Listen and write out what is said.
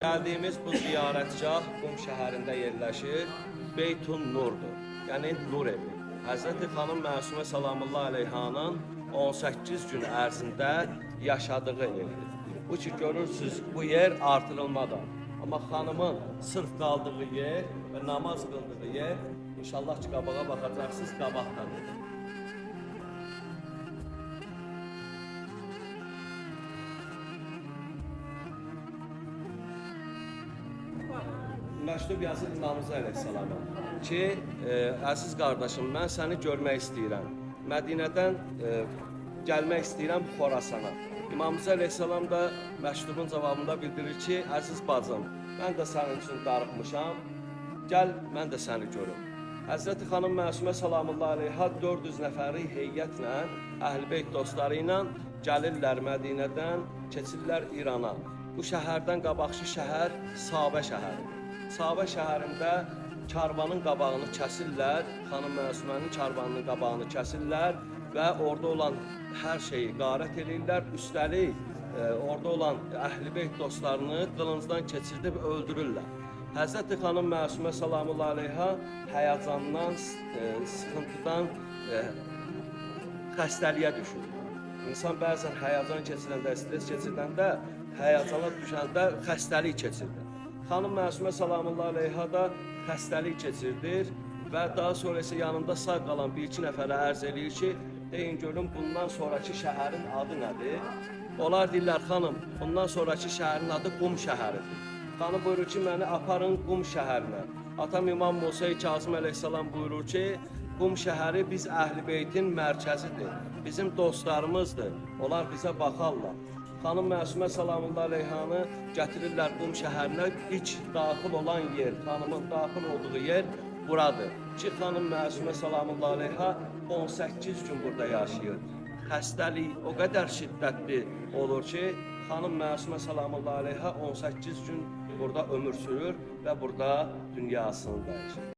Gəldiyimiz bu ziyarətgah Qum şəhərində yerləşir. Beytun Nurdur. Yəni Nur evi. Həzrəti xanım Məsumə salamullah əleyhanın 18 gün ərzində yaşadığı evdir. Bu ki görürsüz, bu yer artırılmadır. Amma xanımın sırf qaldığı yer və namaz qıldığı yer inşallah ki qabağa baxacaqsınız, qabaqdadır. Məktub yazır İmam Rza əleyhissalama ki, əziz qardaşım, mən səni görmək istəyirəm. Mədinədən gəlmək istəyirəm Xorasana. İmam Rza əleyhissalam da məktubun cavabında bildirir ki, əziz bacım, mən də sənin üçün darıxmışam. Gəl, mən də səni görüm. Həzrəti xanım Məsumə salamullah əleyha 400 nəfərlik heyətlə, Əhl-i Beyt dostları ilə gəlirlər Mədinədən, keçirlər İrana. Bu şəhərdən qabaqçı şəhər Sabə şəhəridir. Sabə şəhərində karvanın qabağını kəsirlər, xanım Məsumənin karvanının qabağını kəsirlər və orada olan hər şeyi qarət eləyirlər. Üstəlik, orada olan Əhl-i Beyt dostlarını qılıncdan keçirdib öldürürlər. Həzrəti xanım Məsumə salamullah əleyha həyəcandan, sıxıntıdan xəstəliyə düşür. İnsan bəzən həyəcan keçirəndə, stres keçirəndə, həyəcana düşəndə xəstəlik keçirir. Xanım Məsumə salamullah əleyha da xəstəlik keçirdir və daha sonra isə yanında sağ qalan bir-iki nəfərə ərz eləyir ki, deyin görüm bundan sonrakı şəhərin adı nədir? Onlar deyirlər, xanım, bundan sonrakı şəhərin adı Qum şəhəridir. Xanım buyurur ki, məni aparın Qum şəhərinə. Atam İmam Musa Kazım əleyhissalam buyurur ki, Qum şəhəri biz Əhl-i Beytin mərkəzidir. Bizim dostlarımızdır. Onlar bizə baxarlar. Xanım Məsumə salamullah əleyhanı gətirirlər Qum şəhərinə. İlk daxil olan yer, xanımın daxil olduğu yer buradır. Ki, xanım Məsumə salamullah əleyha 18 gün burada yaşayır. Xəstəlik o qədər şiddətli olur ki, xanım Məsumə salamullah əleyha 18 gün burada ömür sürür və burada dünyasını dəyişir.